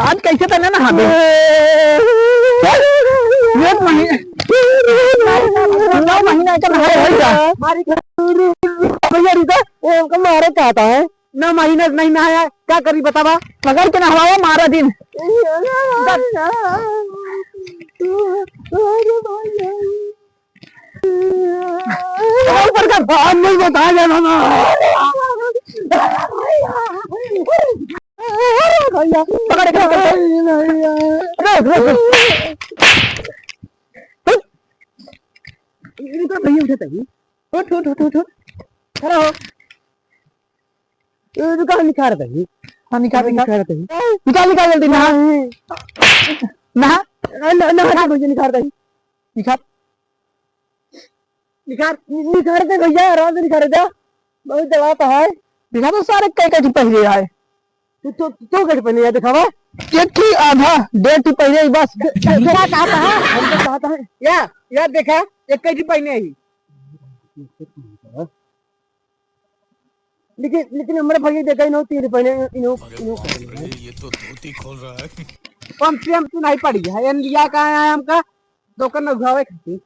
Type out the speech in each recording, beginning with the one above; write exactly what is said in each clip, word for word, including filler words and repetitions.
आज कैसे तने नहाबे? एक महीने, नौ महीना के नहाए होई का? भैया रुको, ये हमको मारे चाहता है। नौ महीना नहीं नहाया, क्या करी बतावा? पकड़ के नहवावा, मारा दिन। ऊपर का बात नहीं बताया जाना ना। पकड़, पकड़, पकड़। अरे, अरे, अरे। इनका भैया उठे तभी। उठ, उठ, उठ, उठ, उठ। खड़ा हो। ए, रुका, निखार दही। हाँ, निखार, निखार। निखार दही। निकाल, निकाल जल्दी, नहा। नहीं। नहा। ना, ना, ना, भैया, निखार दही। निखार। निखार, नि-, निखार दे भैया, आराम से निखार दे। बहुत दबाव तो है। दिखा तो सारे कई कई पहले आए। तू, तू, तू कई पहले आए, दिखावा। एक ही आधा, डेढ़ ही पहले ही बस। दे-, दे-, देखा कहा था? हम तो कहा था। या, या देखा, एक ही पहले ही। लेकिन, लेकिन हमारे भाई देखा इन्हों तीन रुपए ने, इन्हों, अरे इन्हों बाप रे, ये तो धोती खोल रहा है। कम से कम तू नहीं पड़ी है, एन लिया कहाँ है हमका? दुकान में घुआवे खातिर।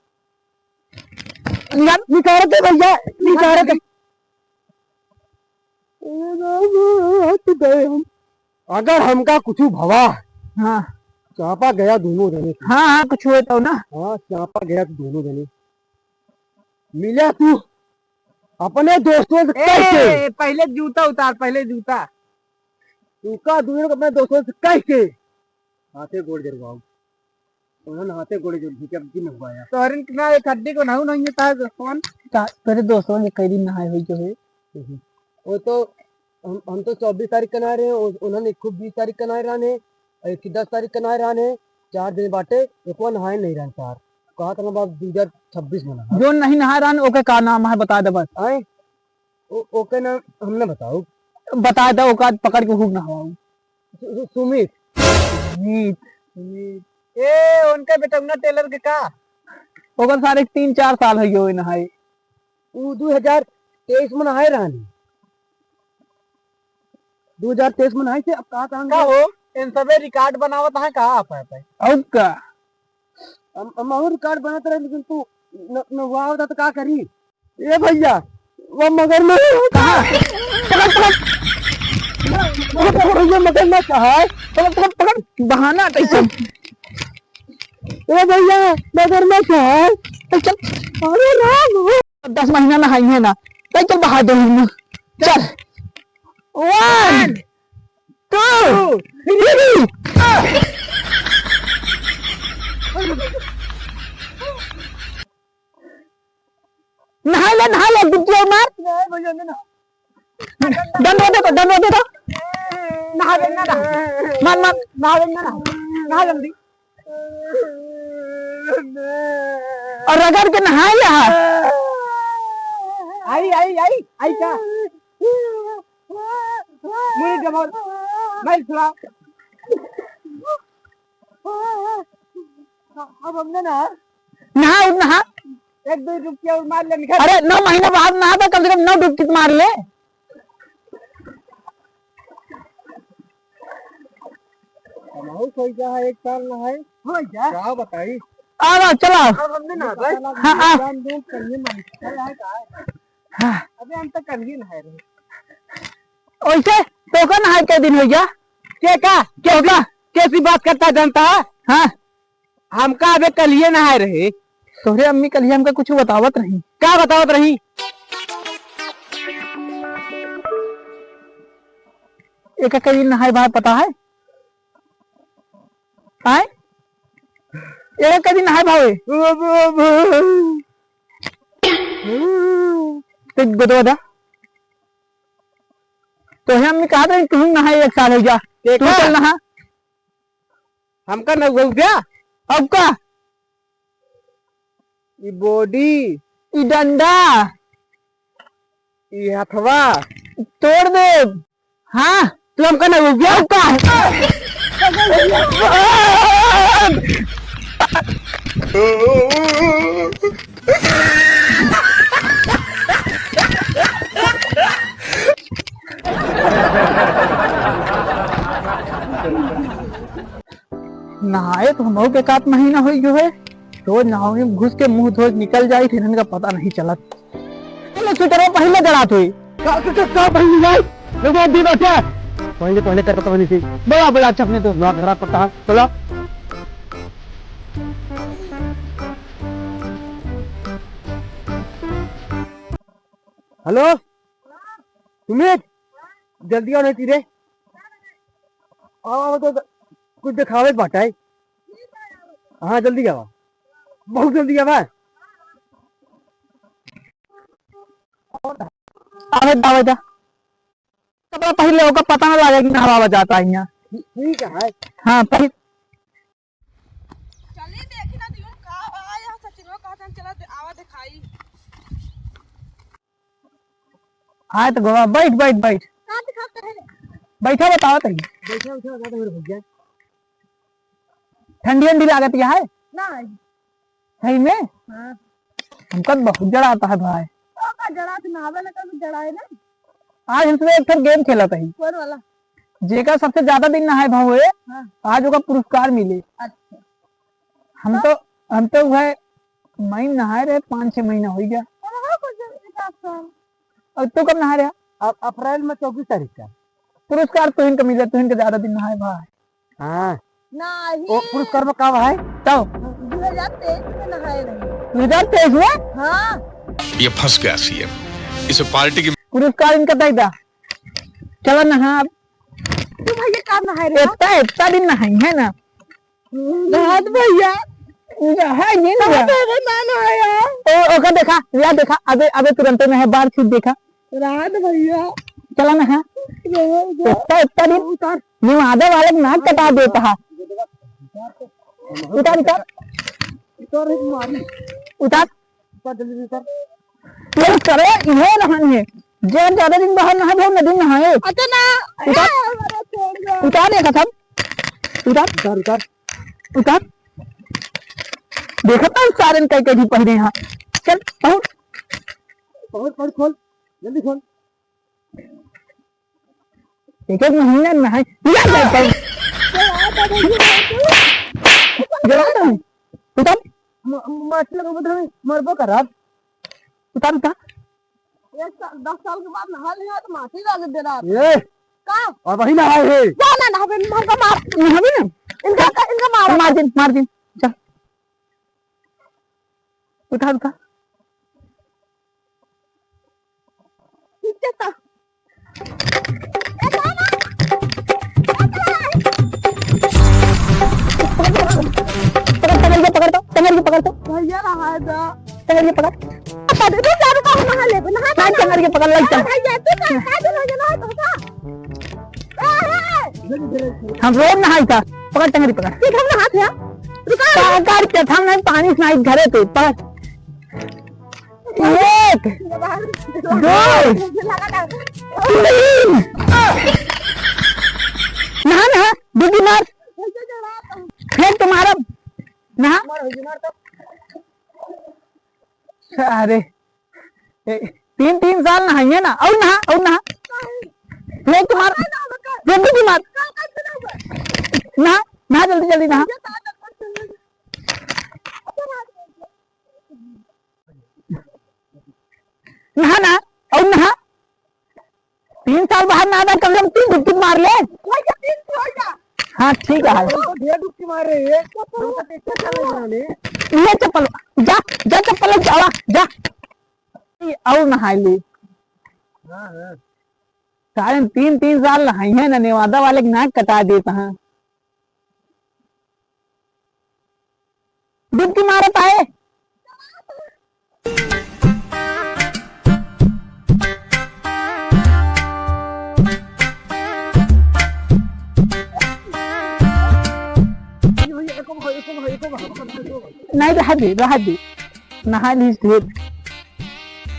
निकाल, निकाल दे भैया, निकाल दे। ए बाबा, हट गए हम। अगर हमका कुछ भवा, हाँ। चापा गया दोनों जने। हाँ, हाँ, कुछ हुए तो ना। हाँ, चापा गया तो दोनों जने। मिला तू अपने दोस्तों से कह के। ए, पहले जूता उतार, पहले जूता। तू का दूर अपने दोस्तों से कह के हाथे गोड़ जरवाऊ। उन्होंने हाथे गोड़ जर के अब दिन हुआ यार। तोहरे ना एक हड्डी को नहू नहीं है, तार कौन? का, तेरे दोस्तों ने कई दिन नहाए हुई जो है। वो तो हम, हम तो चौबीस तारीख के नहाए रहे, उ-, उन्होंने खूब बीस तारीख के नहाए रहने, और एक दस तारीख के नहाए रहने, चार दिन बाटे, एको नहाए नहीं रहने सार। कहा था ना बाप, दो हज़ार छब्बीस में नहा। जो नहीं नहाए रहने, ओके का नाम है, बता दे बस। आए? ओ-, ओके नाम हमने बताओ। बता दे, ओका पकड़ के खूब नहवाऊ। सु-, सु-, सुमित। सुमित। सुमित। ए, उनका बेटा उन्ना टेलर के का? ओकर सारे तीन चार साल हो गए नहाए। उ दो हज़ार तेईस में नहाए रहनी। दो हज़ार तेईस में नहाए थे, अब कहा था हम का लोग? हो? इन सबे रिकॉर्ड बनावत है का आप पे? अब का? हम, हम और रिकॉर्ड बनाते रहे, लेकिन तू न, न हुआ होता तो का करी? ए भैया, वो मगर में कहाँ? पकड़, पकड़। पकड़, पकड़, भैया, मगर में कहाँ है? पकड़, पकड़, पकड़। बहाना कैसे? ए भैया, मगर में कहाँ है? चल, चल। अरे राम। दस महीना नहाई है ना, चल, चल, बहा दे हम। चल। One, two, three। नहा ले, नहा ले, डुबकी और मार। नहीं भैया, नहीं नहा। डंडवा दे तो, डंडवा दे तो। नहा ले, ना नहा। मार, मार। नहा ले, ना नहा। नहा जल्दी। और रगड़ के नहाए ले हा। आई, आई, आई, आई का? मुड़ी जमाओ। मैं थोड़ा। अब हमने ना। नहा, उठ नहा। एक दो डुबकी और मार ले, निकल। अरे, नौ महीना बाद नहा था, कम से कम नौ डुबकी तो मार ले। हमहू सोचा है, एक साल नहाए। हो जा। का बताई? आ रहा, चला। अब हमने ना, बस। हाँ, आ। जान दे, कहीं मन है, है का? हाँ। अबे हम तो कल ही नहाए रहे। ओइसे, तोका नहाए के दिन हो गया? के का? के तोका? कैसी बात करता है, जानता है? हाँ। हमका अबे कलिए नहाए रहे। तोहरे अम्मी कलिए हमका कुछ बतावत रही। का बतावत रही? एक कई दिन नहाए भाई पता है? आए? एक कई दिन नहाए भावे? ते गोदवा दा। तोहरे अम्मी कहा था कि तू नहाए एक साल हो गया। के तू का? चल नहा। हमका न हो गया? अब का? ई बॉडी। ई डंडा। ई हथवा। तोड़ दे। हाँ। तू हमका न हो गया? अब का? नहाए तो हमहू के एकाध महीना होई जो है, रोज नहाए में घुस के मुंह धोए निकल जाई, फिर इनका पता नहीं चलत। पहले स्वेटरवा पहले जड़ात हुई। का, का, का, का पहले जाए? एगो दिन अच्छा। पहले, पहले तक तो नहीं थी। बड़ा, बड़ा अच्छा अपने तो। ना खराब पड़ता है। चलो। हेलो, सुमित, जल्दी आओ नहीं रे। आओ, आओ तो कुछ दिखावे के बाटे। हाँ, जल्दी आवा, बहुत जल्दी आवा। आवे दा, आवे दा। कपड़ा पहन ले, ओका पता ना लागे कि नहावा जाता है यहाँ। ठीक है। हाँ, पहन। चली देखी ना दियो का बा, यहाँ सचिनवा कहत हन, चला दे-, आवा दिखाई। आए तो गोवा, बैठ, बैठ, बैठ। का दिखाते हैं? बैठा, बताओ तनी। बैठा, बैठा, बैठा, बैठा, बैठा। ठंडी, ठंडी लागत है? ना। सही में? हाँ। हमका बहुत जड़ाता है भाई। तो का जड़ा से नहावे लगा तो जड़ा है ना। आज हमसे एक फिर गेम खेलत ही। कौन वाला? जेका सबसे ज्यादा दिन नहाए भाव हुए, हाँ। आज ओका पुरस्कार मिले। अच्छा। हम तो, हम तो वह महीन नहाए रहे, पाँच छह महीना हो गया। हाँ, कुछ एक आध साल। और तू कब नहाए रहा? अ-, अप्रैल में चौबीस तारीख का। पुरस्कार तुहिन का मिले, तुहिन के ज्यादा दिन नहाए भाई। हाँ। नहीं। ओ, पुरस्कार में का भाई? तो? दो हज़ार तेईस में नहाए रहे। दो हज़ार तेईस में? हाँ। ये फंस गया सीएम, इसे पार्टी की पुरस्कार इनका दे दा। चला नहा अब। तू भैया कब नहाए रहे? इतना, इतना दिन नहाई है ना। रात भैया। नहाई नहीं ना। ना नहाया। ओ, ओका देखा, या देखा, अबे, अबे तुरंते नहाए, बार छूट देखा। रात भैया। चला नहा। इतना, इतना दिन। उतार। निवादा वाले के नाक कटा देता है। उतार, उतार। उतार, उतार। उतार, जल्दी उतार। तेल करो, इहे रहन है। जे ज्यादा दिन बाहर नहाए, वो नदी नहाए। अच्छा ना। उतार। अरे, छोड़ दो। उतार, देखा था। उतार। उतार, उतार। उतार। देखा था, सारन कई कई पहने हैं। चल, पहुंच। पहुंच, पहुंच, खोल। जल्दी खोल। एक एक महीना नहाए, या जाए पर। जरा तो उतार। म-, माटी लगा उधर में, मरबो करब। उतार, उतार। एक साल, दस साल के बाद नहा लिया तो माटी डाल दे रहा। ए, का? और वही नहाए है। जा ना नहावे, मार का मार। नहावे ना? इनका, इनका मार। मार दिन, मार दिन। चल। उतार, उतार। खींचता। ए, बाबा! पकड़, टंगरिया पकड़ तो, टंगरिया पकड़ तो। भैया, रहा है दा। टंगरिया पकड़। अब दे दो, जा, रुको, हम नहा लेबे, नहा नहीं, टंगरिया पकड़, लग चल। भैया, तू का, का दिन हो गया, नहा तो का? ए, ए! हम रोज नहाई था, पकड़ टंगरी पकड़। ठीक, हम नहात हैं। रुको। का, का, के थाम नहीं, पानी से नहीं, घरे पे, पकड़। एक, दो, तीन। नहा, नहा, डुबकी मार। फेंक तो मारब। नहा। अरे, ए, तीन, तीन साल नहाइए ना। और नहा, और नहा। फेंक तो मार। फेंक डुबकी मार। नहा, नहा, जल्दी, जल्दी नहा। नहा ना, और नहा। तीन साल बाहर ना आना, कम से कम तीन डुबकी मार ले। हाँ, ठीक है। हम तो ढेर डुबकी मार रहे हैं। हम तो देखते चले जा रहे हैं। ये चप्पल, जा, जा चप्पल लेके आवा, जा। और नहा ले। हाँ, हाँ। सारे तीन, तीन साल नहाई है ना, नेवादा वाले के नाक कटा देता है। डुबकी मारत आए। नहीं, रहा दे, रहा दे। नहा लीस ढेर।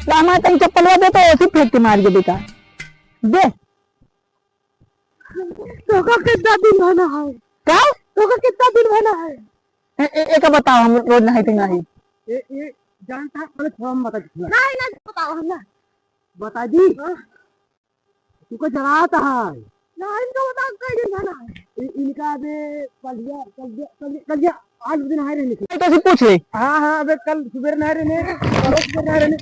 लामा तनी चप्पलवा दे तो ऐसे फेंक के मार के बेटा। दे। तोका कितना दिन भना है? का? तोका कितना दिन भना है? ए, ए, एका बताओ, हम रोज नहाई थी नहीं। ए, ए, जानता है, पहले थोड़ा हम बता दीजिए। नहीं, नहीं, बताओ हम ना। बता दी? हाँ। तू को जरात है। ना, इनका बता, कई दिन था ना। इ-, इनका अबे कलिया, कलिया, कलिया, कलिया, आज दिन आए रहने थे। तो से पूछ ले। हाँ, हाँ, अबे कल सुबह ना रहने, कल सुबह ना रहने।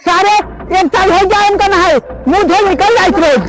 सारे एक साल हो गया इनका ना है, मुंह धो निकल जाए रोज।